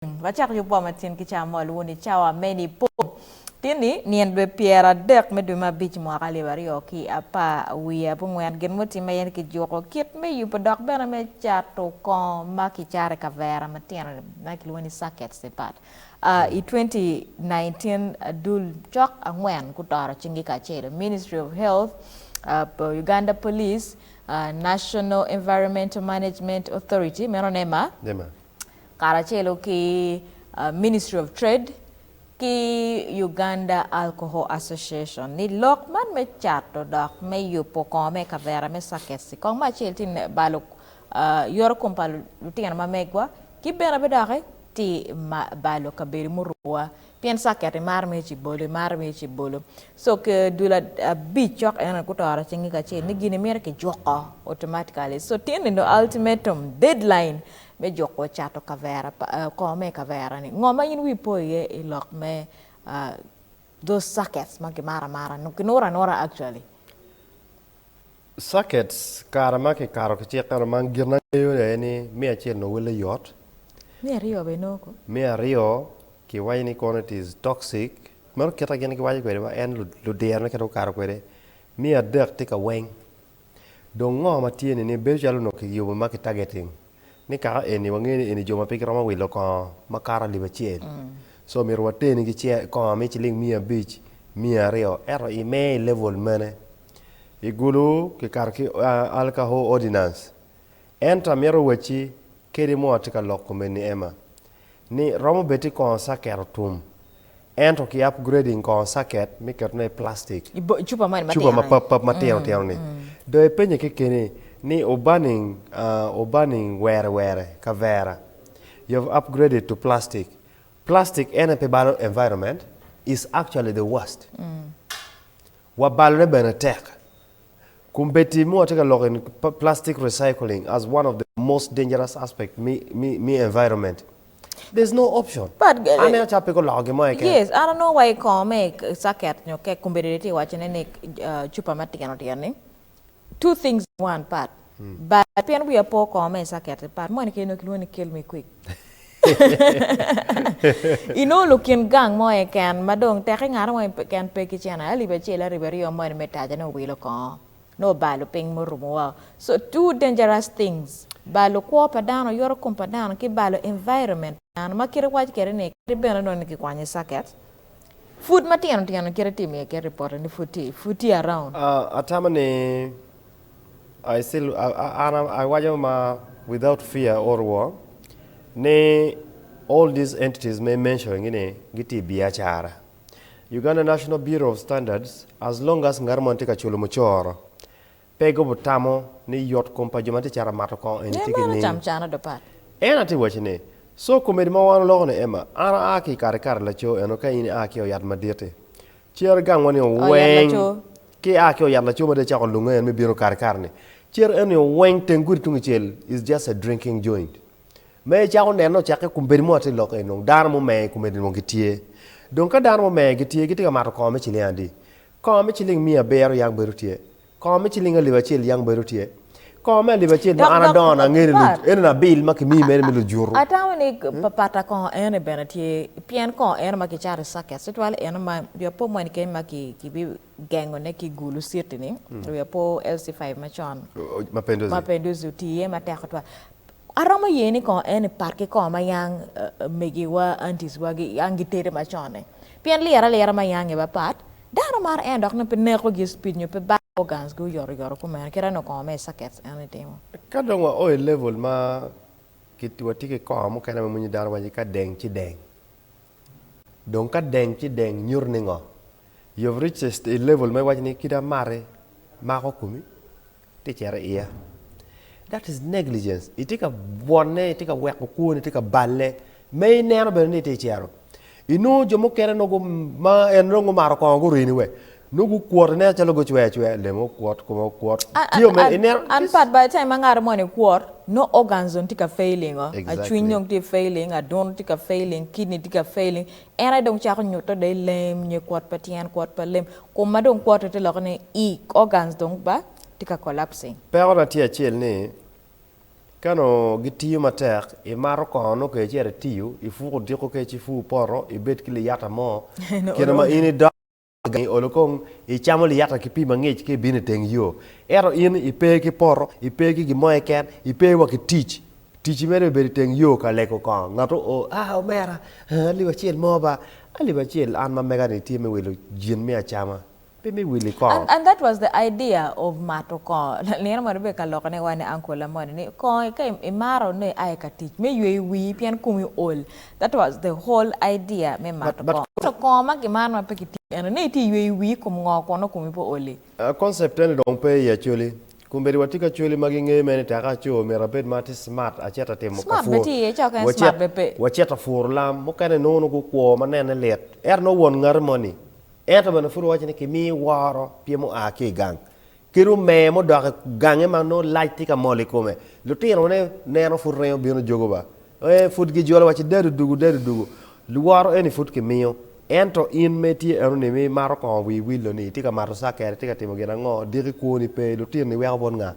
Wacako yubwa matin ki cawa ma walwongo ni cawa me Nipo. Tin-ni, nino dwe pyeradek me dwe me abic mwaka alip aryo ki apar wiye abongwen, gin mutimme aye ni kijuko kit me yubo dok bene me cato kongo ma kicato i kavera matino ma kilwongo ni sachets i pat. I 2019, dul cok angwen gutoro cinggi kacelo, Ministry of Health, Uganda Police, National Environmental Management Authority, meno NEMA, karacelo ki Ministry of Trade ki Uganda Alcohol Association ni lok man me cato dok me yubo kongo me kavera me Sakesi kong me acel tye balo yoto kom pa lutino ma megwa ki bene pe doki tye balo kabedo murumowa pien Saket imaro me cibolo imaro me cibolo so dul abic cok eno gutoro cingi kacel ni gini mito kijuko automatically so tin ni ultimatum deadline me juko cato kavera kongo me kavera ni ngo ma in wi po iye i lok me those sockets ma kimaro amara kinuro anura actually. Sockets kare ma kikato ki cik eno man gin angeyo aye ni me acel nongo welle yot. Me aryo bene nongo ko. Me aryo kiwaco ni kono it is toxic meno kite gin giwaco kwede wa en ludiro ne kite gukato kwede. Me adek tye ka weng Dong ngo ma tye ni ni bedo calo onongo kiyubo ma ki targeting ni kaka eni wangeyo ni eni jo ma pe giromo wilo kongo makato alip acel so myero wateni ki kongo me ciling 500, 200 ento i me i level mene? I Gulu kikato ki alcohol ordinance ento amito wacci kadi mo atye ka lok kome ni Emma ni romo bed ti kongo caket otum Ento ki upgrading kongo caket me ketone i plastic, Cupa moni cupa matino ma pap pap matino tino ni. Dong ipenye kekeni ni obaning obaning were were kavera you have upgraded to plastic. Plastic ene pe balo environment is actually the worst. Wa balone bene tek. Kombeddi ma watye ka lok in plastic recycling as one of the most dangerous aspect me me environment. There's no option. But An aneno calo pe guloko gin mo keken. Yes, an anongo wa i kongo me caket nyo kek kombeddi itye ka wacone ni cupa matino tino ni two things in one part. But pien wiya po kongo me caket-ti part moni keken nongo kilwongo ni kill me quick. Inongo lukin gang mo keken ma dong teke ngat mo keken pe ki cene alip acel alip aryo moni me tacone owilo kongo nongo obalo piny murumo woko. So two dangerous things balo kwo pa dano yoto kom pa dano ki balo environment pa dano ma kite waco kwede ni kadi bene nongo ni kikwanyo i caket pud matino tino kite timo iye kit ripote ni pud tye pud tye around. Atamo ni I still an awaco ma without fear or war ni all these entities ma i mentioning gi ni gitye i biacara. Uganda National Bureau of Standards as long as ngat moni tye ka culo mucoro pe gubitamo ni yot kom pa jo ma tye cito mato kongo eni tye ki ning. En atye waci ni so komedi ma wan waloko ni Emma an aa ki i katikati laco eno ka in ia ki i ot yat madit-ti Cer gangwa ni weng ki a ki oyat laco ma dong ecako lunge en me bino kare kare ni cer eni weng teng gudi tung icel is just a drinking joint ma icako neno ocakke kombeddi mo atye lok eni dong dano mumer kombeddi dong gitye dong ka dano mumer gitye gitye ka mato kongo me ciling adi? Kongo me ciling 900 yang bedo tye Kongo me ciling alip acel yang bedo tye. Kongo me alip acel ma an adongo ni angeyo ni eno ni abil ma kimiyi mere me lujutu. Atamo ni pata kongo eno bene tye pien kongo eno ma kicato i caket tutwal eno ma wiya po moni keny ma kibi gengo ne ki Gulu city ni wiya po LC5 macon Mapenduzi otiyo iye matek tutwal. Aromo ye ni kongo eni pat ki kongo ma yang megiwa aunties wa yang gitedo macon ni pien lyero alyera ma yange ba pat Dano maro en dok nongo pe neko gi speed nyo pe balo organs gi oyoto yoto kumeno kit anongo kongo me circuits en ni timo. Ka dong wa o i level ma watye ki kongo mukene ma mwinyo dano waco ni ka deng ci deng. Dong ka deng ci deng nyuto ni ngo? You have reached a level ma iwaco ni kit amati mako komi tye cito iiya. That is negligence. Itye ka bwonne, itye ka weko kwoni tye ka balle ma ineno bene ni itye cito. Inongo jo mukene nongo ma en dong gumato kongo gurini we nongo gukwot ineno calo gucwe acweya leme okwot kome okwot tye omene ineno An pat by the time ma ngat moni kwot nongo organs dong tye ka failing o acwiny dong tye failing aduno tye ka failing kidney tye ka failing en aye dong cako nyutte dong i lem nyo kwot pa tyen kwot pa lem Kom ma dong kwote te loko ni i organs dong ba tye ka collapsing. Pekona tye acel ni. Ka onongo gitiyo matek, imato kongo nongo kede icito itiyo, ipuko odiko kec ipur poto, ibed ki liyata mo, kine ma in idok i olo kong icamo liyata ki pii mangic ka ibino iteng yo. Ento in ipe ki poto, ipe ki gin mo keken, ipe wa ki tic. Ticci mere obedo iteng yo ka lego kongo. Ngat oo, ah omera, alip acel mo ba, alip acel an ma mega-ni tye me wilo gin me acama. Pe me wili kongo. And, and that was the idea of mato kongo. Nino moni bedo ka loko ne wa ni uncle moni ni kongo ka imaro ne ia ka tic me yweyo wii pien komi ool. That was the whole idea me mato But, kongo. Ento kongo ma kimaro ma pe kitiyo eno ne itye yweyo wii i kom ngo kun nongo komi pe ooli. Concept eni dong pe i Acholi. Kombeddi watye ki Acholi ma gingeyo mere ni teka aco myero abed ma atye smart acit atimo ka Smart be pur. tye iye ca okene smart Wacit be pe. wacit apuro lam mukene nongo nongo gukwo ma nene lit. Ento nongo won ngati moni Ento bene pud wawaco ni kimiyo woro pien mua ki i gang. Kadi omer mudok i gange ma nongo lac tye ka mol i kome, lutinone neno pud ringo bino jogo ba. Ee, pud gijolo waci dad odugu, dad odugu. Woro eni pud kimiyo. Ento in ma itye enoni ma imato kongo wii willo-ni, itye ka mato cakere, itye ka timo gin ango, diki kwoni pe, lutinoni iweko bot nga?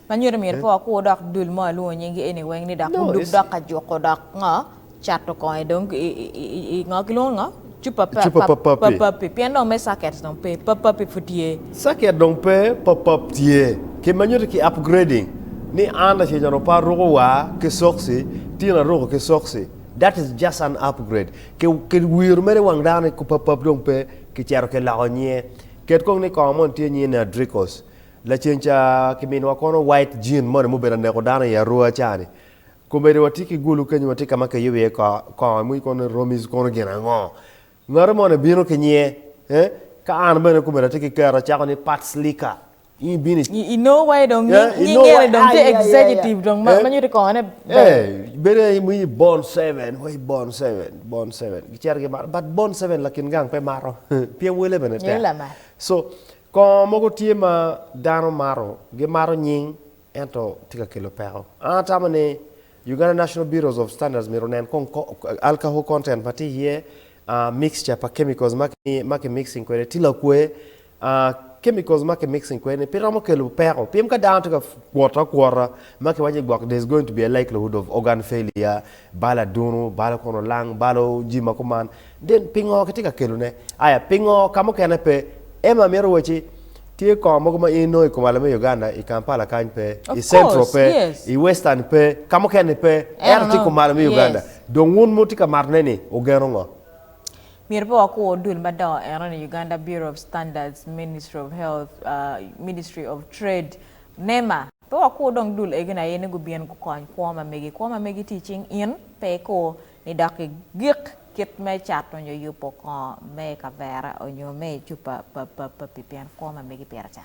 Ma nyuto myero pe wakur dok dul mo alwongo nyingi eni weng ni dok No, gudub it's dok ka juko dok ngo cato kongo dong i ngo kilwongo ngo cupa pa Cupa pa papi. papi pien dong me sackets dong pe pa papi pud tye. Sacket dong pe pa pap tye. Ki ma nyuto ki upgrading ni an lacen onongo pe aruko war ki sokci tin aruko ki sokci that is just an upgrade ki ki wiro mere wang dano ni pa pap dong pe ki cito ki loko nyinge ket kong ni kongo moni tye nyinge ni adricos Lacen ca kiminwa kono white jean moni mubedo aneko dano i Arua ca-ni. Kombeddi watye ki gulu kenyo watye ka ma kiyubo iye kongo imuc kono ni Romis kono gin ango. Ngati moni bino ki nyinge eh, ka an bene kombeddi atye ki kero acako ni Pats Liquor. In ibino i Inongo wai dong nyinge dong tye executive dong ma nyuto kongone ber. Eh, bedo aye imuc Bon Seven, wai Bon Seven, Bon Seven. Gicito gimato, but Bon Seven lakin gang pe mato pien wele bene tek. So, Kongo mogo tye ma dano mato, gimato nying ento tye ka kelo peko. An atamo ni Uganda National Bureaus of Standards myero onen kong alcohol content ma tye iye, mixture pa chemicals ma ki mixing kwede tye lakwe, chemicals ma ki mixing kwede ni pe romo kelo peko pien ka dano tye ka kwoto akwota ma kiwaco ni gwok there is going to be a likelihood of organ failure, balo adunu, balo kono olang, balo jami ma kuman. Then pingo kitye ka kelone? Aya, pingo ka mukene pe? Emma mito wacci, tye kongo mogo ma in inongo i kumalo me Uganda, i Kampala kany pe, i Of Central course, pe, yes. i Western pe, ka mukene pe, Ento ento tye nongo, kumalo me Uganda. yes. Dong wun ma wutye ka matone-ni, wugeno ngo? Myero pe wakur dul madongo eno ni Uganda Bureau of Standards, Ministry of Health, Ministry of Trade, NEMA. Pe wakur dong dul egoni aye ni gubin gukony kwo ma megi. Kwo ma megi tye i cing in, pe ikur ni dok igik kit me cato nyo yubo kongo me kavera onyo me cupa pa pa pi pien kwo ma megi pire tek.